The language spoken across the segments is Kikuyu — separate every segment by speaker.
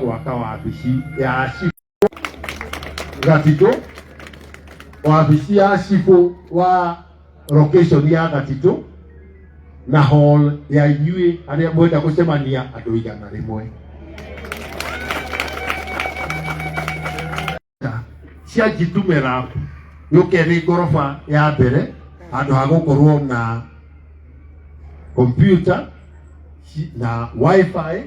Speaker 1: Gwaka wabici ya cibũ Gatitũ, wabici ya cibũ wa location ya Gatitũ na hall ya inyuĩ arĩa mwenda gũcemania andũ 100. Cia Jitume Lab yũke ĩrĩ ngoroba ya mbere handũ ha gũkorwo na computer na wifi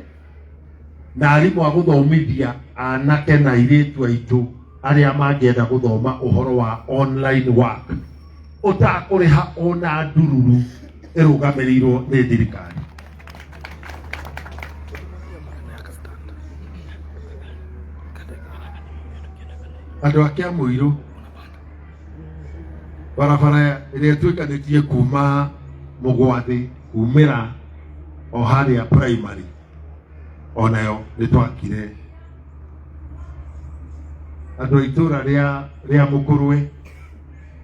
Speaker 1: na arimũ a gũthomithia anake na airĩtu aitũ arĩa mangĩenda gũthoma ũhoro wa online work ũtakũrĩha ona ndururu ĩrũgamĩrĩirwo nĩ thirikari. Andũ a Kĩamũirũ, barabara ĩrĩa ĩtuĩkanĩtie kuma Mũgwathĩ kumĩra o harĩa primary onayo nĩ twakire. Andũ a itũra rĩa Mũkũrwe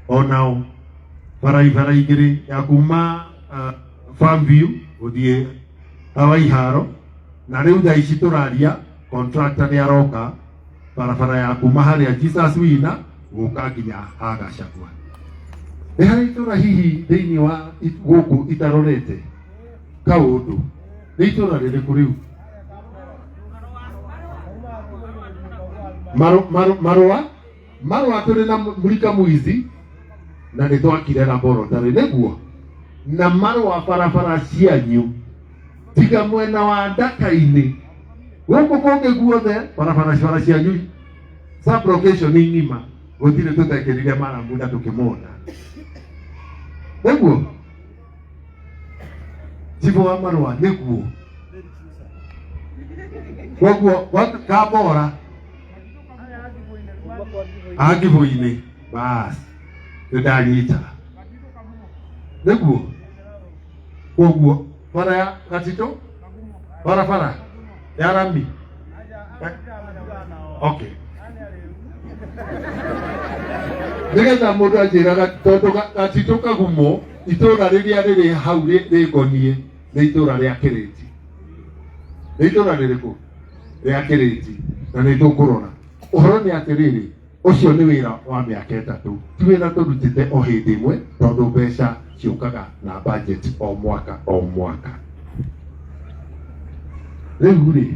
Speaker 1: onao barabara igĩrĩ ya kuma Farmview gũthiĩ hawa iharo, na rĩu thaa ici tũraria contractor nĩ aroka barabara ya kuma harĩa Jesus Wina gũka nginya ha Gachagua. Nĩ harĩ itũra hihi thĩinĩ wa gũkũ itarorete kaũndũ? Nĩ itũra rĩrĩkũ rĩu? Marũa marũa tũrĩ na Mulika Mwizi na nĩ twakire laboratory nĩguo na marũa barabara cianyu tiga mwena wa Ndaka-inĩ gũkũ kũngĩ guothe barabara bara cianyu sub location ng'ima gũtirĩ tũtekĩrire maramu na tũkĩmona nĩguo cibũ wa marũa nĩguo koguo kambora angibũ-inĩ bas nĩndanyita nĩguo koguo bara ya gatitũ barabara ya rami. Okay, nĩgetha mũndũ anjĩraga tondũ gatitũ kagumo itũra rĩrĩa rĩrĩ hau rĩngoniĩ nĩ itũra rĩa Kĩrĩti. Nĩ itũra rĩrĩkũ rĩa Kĩrĩti? Na nĩ tũkũrora ũhoro nĩ atĩrĩrĩ, ũcio nĩ wĩra wa mĩaka 3, ti wĩra tũrutĩte o hĩndĩ ĩmwe tondũ mbeca ciũkaga na budget o mwaka o mwaka. Rĩu rĩ,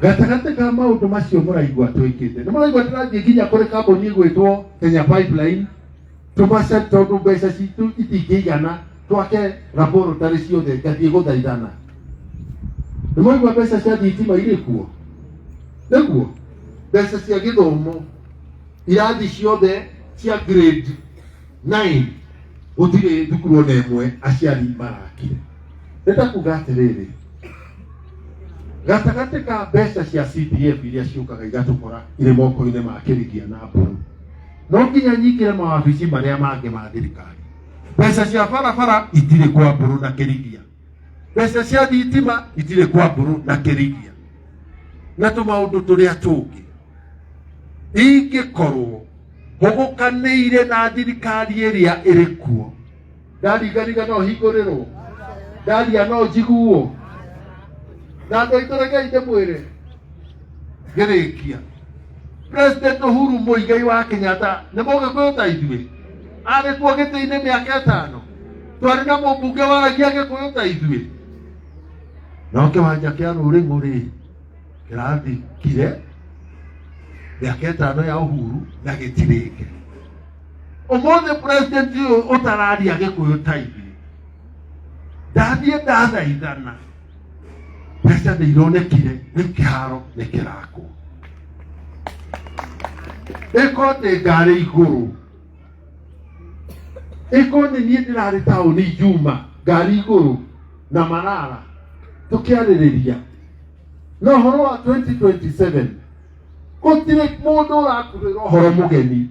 Speaker 1: gatagatĩ ka maũndũ macio mũraigua twĩkĩte, nĩ mũraigua tũrathiĩ nginya kũrĩ kambuni ĩgwĩtwo Kenya Pipeline tũmace, tondũ mbeca citũ itingĩigana twake laboratory ciothe, ngathiĩ gũthaithana. Nĩ mwaigua mbeca cia thitima irĩ kuo, nĩguo mbeca cia gĩthomo irathi ciothe cia grade 9 gũtirĩ thukuru ona ĩmwe aciari marakire. Nĩ ta kuga atĩrĩrĩ, gatagatĩ ka mbeca cia CDF iria ciũkaga igatũkora irĩ moko-inĩ ma Kĩrigia na Mbũrũ, no nginya nyingĩre mawabici marĩa mangĩ ma thirikari. Mbeca cia barabara itirĩ kwa Mbũrũ na Kĩrigia, mbeca cia thitima itirĩ kwa Mbũrũ na Kĩrigia, na tũmaũndũ tũrĩa tũngĩ. Ingĩkorwo hũgũkanĩire na thirikari ĩrĩa ĩrĩ kuo, ndaringariga no hingũrĩrwo, ndaria no njiguo. Na andũ aitũ, rekei ndĩmwĩre ngĩrĩkia, President Uhuru Muigai wa Kenyatta nĩ mũgĩkũyũ ta ithuĩ, arĩ kuo gĩtĩ-inĩ mĩaka 5, twarĩ na mũmbunge waragia gĩkũyũ ta ithuĩ, no kĩwanja kĩa rũrĩng'ũ rĩ kĩrathikire mĩaka 5 ya Uhuru na gĩtirĩke. Ũmũthĩ president ũyũ ũtararia gĩkũyũ ta ithuĩ ndathiĩ ndathaithana, mbeca nĩ ironekire, rĩu kĩharo nĩ kĩrakwo. Ĩkorwo ndĩ ngarĩ igũrũ, ĩkorwo nĩ niĩ ndĩrarĩ taũni Juma ngari igũrũ na Marara tũkĩarĩrĩria na ũhoro wa 2027, gũtirĩ mũndũ ũrakurĩra ũhoro mũgeni.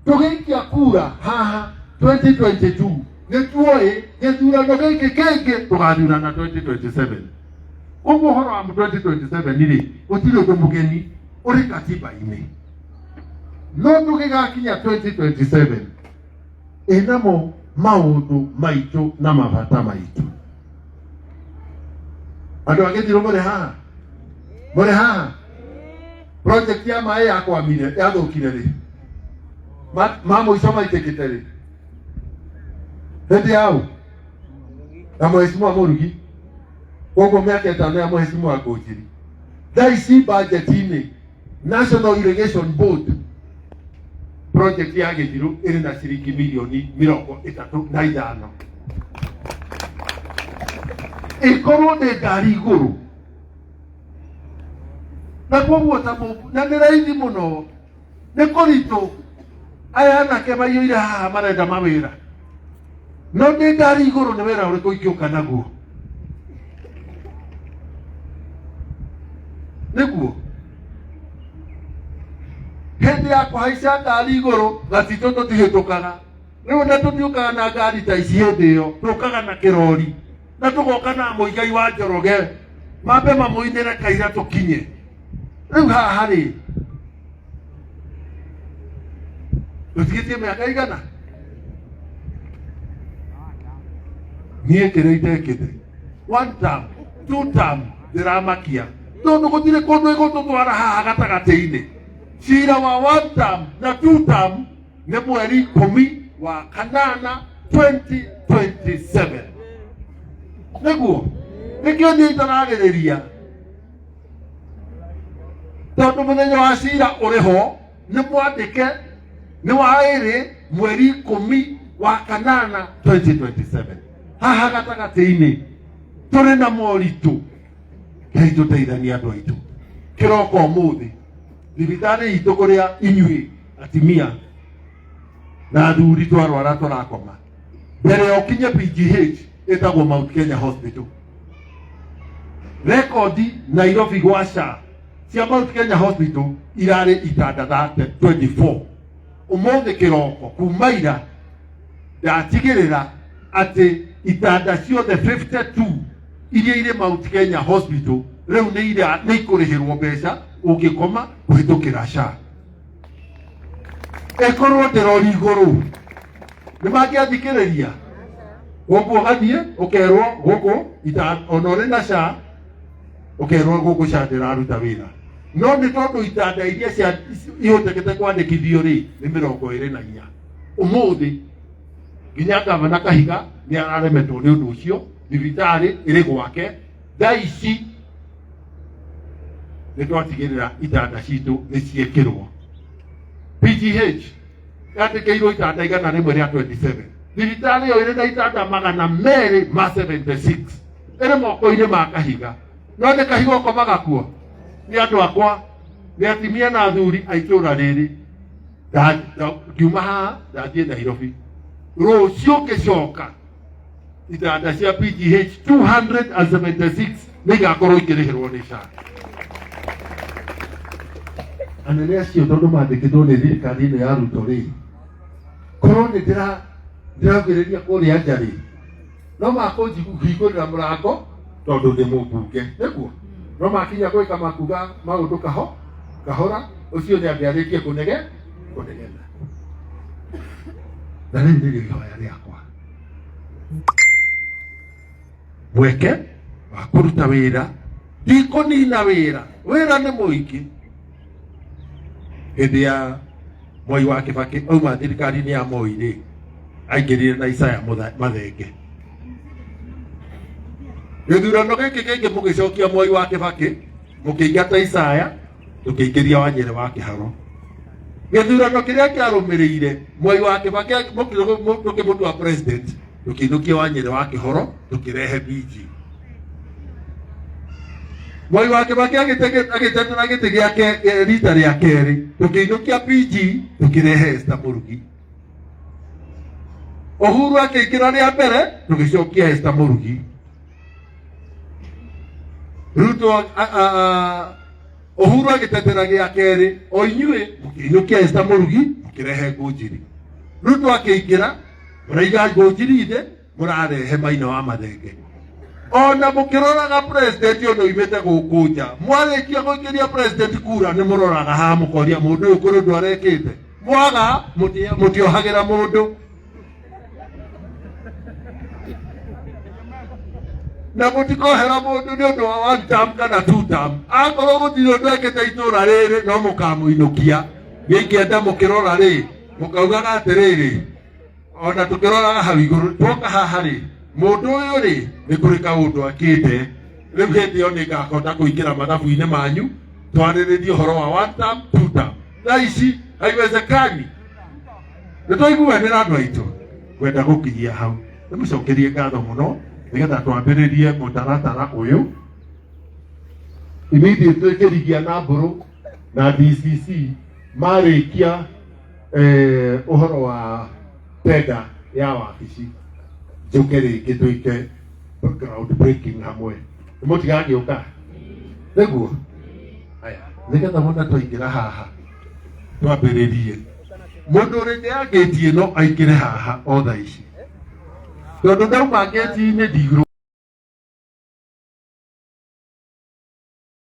Speaker 1: Tũgĩikia kura haha 2022 nĩ tuoĩ gĩthurano gĩkĩ kĩngĩ tũgathurana 2027. Ũguo ũhoro wa 2027 rĩ, gũtirĩ ũndũ mũgeni ũrĩ katiba-inĩ. No tũgĩgakinya 2027 ĩnamo maũndũ maitũ na mabata maitũ. Andũ a gĩthirũ mũrĩ haha? Mũrĩ haha? Project ya maĩ yakwamire, yathũkire rĩ? Ma mũico maitĩkĩte rĩ? Hĩndĩ ya ũ? Na Mheshimiwa Mũrugi. Koguo mĩaka 5 ya Mheshimiwa Ngũnjiri. Thaa ici budget-inĩ National Irrigation Board project ya Gĩthiru ĩrĩ na ciringi mirioni 35. Ĩkorwo nĩ ngari igũrũ na koguo ta na nĩ raithi mũno, nĩ kũritũ aya anake maiyũire haha marenda mawĩra, no ndĩ ngari igũrũ nĩ wĩra ũrĩkũ ingĩũka naguo? Nĩguo hĩndĩ ya kũhaica ngari igũrũ gatitũ tũtihĩtũkaga rĩu, na tũtiũkaga na ngari ta ici hĩndĩ ĩyo, tũkaga na kĩrori na tũgoka na Mũigai wa Njoroge mambe mamũinĩre kaira tũkinye rĩu haha rĩ. Tũtigĩtie mĩaka igana niĩ kĩrĩa itekĩte one term, two term, ndĩramakia tondũ gũtirĩ kũndũ ĩgũtũtwara haha gatagatĩ-inĩ. Cira wa one term na two term nĩ mweri 18 2027. Nĩguo nĩkĩo niĩ itararĩrĩria, tondũ mũthenya wa cira ũrĩ ho, nĩ mwandĩke, nĩ wa 2 mweri 18 2027. Haha gatagatĩ-inĩ tũrĩ na moritũ. Ngai tũteithanie andũ aitũ. Kĩroko ũmũthĩ thibitarĩ itũ kũrĩa inyuĩ atimia na athuri twarwara tũrakoma mbere ya ũkinye PGH ĩtagwo Mount Kenya Hospital. Rekondi Nairobi gwa SHA cia Mount Kenya Hospital irarĩ itanda 24. Ũmũthĩ kĩroko kuma ira ndatigĩrĩra atĩ itanda ciothe 52 iria irĩ Mount Kenya Hospital rĩu nĩ ikũrĩhĩrwo mbeca ũngĩkoma kũhĩtũkĩra SHA. Ĩkorwo ndĩrori igũrũ nĩ mangĩathikĩrĩria gũkũ, ũgathiĩ ũkerwo gũkũ ona ũrĩ na SHA, ũkerwo gũkũ SHA ndĩraruta wĩra. No nĩ tondũ itanda iria cia ihotekete kwandĩkithio rĩ nĩ 24. Ũmũthĩ nginya gavana Kahiga nĩ araremetwo nĩ ũndũ ũcio, thibitarĩ ĩrĩ gwake. Thaa ici nĩ twatigĩrĩra itanda citũ nĩ ciĩkĩrwo. PGH yandĩkĩirwo itanda 127. Thibitarĩ ĩyo ĩrĩ na itanda 276, ĩrĩ moko-inĩ ma Kahiga. No nĩ Kahiga ũkomaga kuo? Nĩ andũ akwa, nĩ atimia na athuri a itũũra rĩrĩ. Ngiuma haha ndathiĩ Nairobi, rũciũ ngĩcoka itanda cia PGH 276 nĩ igakorwo ikĩrĩhĩrwo nĩ SHA. Anene acio tondũ mandĩkĩtwo nĩ thirikari ĩno ya Ruto rĩ, korwo nĩ ndĩraugĩrĩria kũrĩa nja rĩ, no makũnjihingũrĩra mũrango tondũ ndĩ mũmbunge. Nĩguo no makinya gwĩka makuga maũndũ kaho kahora, ũcio nĩ angĩarĩtie kũnege kũnegena. Na rĩu nĩrĩo ihoya rĩakwa, mweke wa kũruta wĩra, ndikũnina wĩra, wĩra nĩ mũingĩ. Hĩndĩ ya Mwai wa Kĩbakĩ auma thirikari-inĩ ya Moi rĩ, aingĩrire na Isaya Mathenge. Gĩthurano gĩkĩ kĩngĩ mũgĩcokia Mwai wa Kĩbakĩ, mũkĩingata Isaya, tũkĩingĩria Wanyere wa Kĩharo. Gĩthurano kĩrĩa kĩarũmĩrĩire Mwai wa Kĩbakĩ tũkĩmũtua president, tũkĩinũkia Wanyere wa Kĩhoro, tũkĩrehe BG. Mwai wa Kĩbakĩ agĩtetera gĩtĩ gĩake rita rĩa kerĩ, tũkĩinũkia PG, tũkĩrehe Esther Mũrugi. Uhuru akĩingĩra rĩa mbere, tũgĩcokia Esther Mũrugi. Ruto Uhuru agĩtetera gĩa kerĩ, o inyuĩ mũkĩinũkia Esther Mũrugi, mũkĩrehe Ngũnjiri. Ruto akĩingĩra, mũraiga Ngũnjiri thĩ, mũrarehe Maina wa Mathenge. Ona mũkĩroraga president ona oimĩte gũkũ nja, mwarĩkia gũikĩria president kura nĩ mũroraga haha mũkoria mũndũ ũyũ kũrĩ ũndũ arekĩte. Mwaga mũtiohagĩra mũndũ. Na mũtikohera mũndũ nĩ ũndũ wa one term kana two term. Akorwo gũtirĩ ũndũ ekĩte itũra rĩrĩ, no mũkamũinũkia. Gĩkĩenda mũkĩrora rĩ, mũkaugaga atĩrĩrĩ, ona tũkĩroraga hau igũrũ twoka haha rĩ, mũndũ ũyũ rĩ, nĩ kũrĩ kaũndũ akĩte. Rĩu hĩndĩ ĩyo nĩ ngahota kũingĩra mathabu-inĩ manyu, twarĩrĩrie ũhoro wa one term, two term. Thaa ici haiwezekani. Nĩ twaiguanĩra andũ aitũ, ngwenda gũkinyia hau. Ndĩmũcokerie ngatho mũno nĩgetha twambĩrĩrie mũtaratara ũyũ immediately kĩrigia na mbũrũ na DCC marĩkia ũhoro wa tenda ya wabici, njũke rĩngĩ twĩke ground breaking hamwe. Mũtigagĩũka nĩguo aya, nĩgetha mũna twaingĩra haha twambĩrĩrie. Mũndũ ũrĩ nja ya ngĩti ĩno aingĩre haha o thaa ici, tondũ ndauma ngĩti-inĩ ndigũrũ.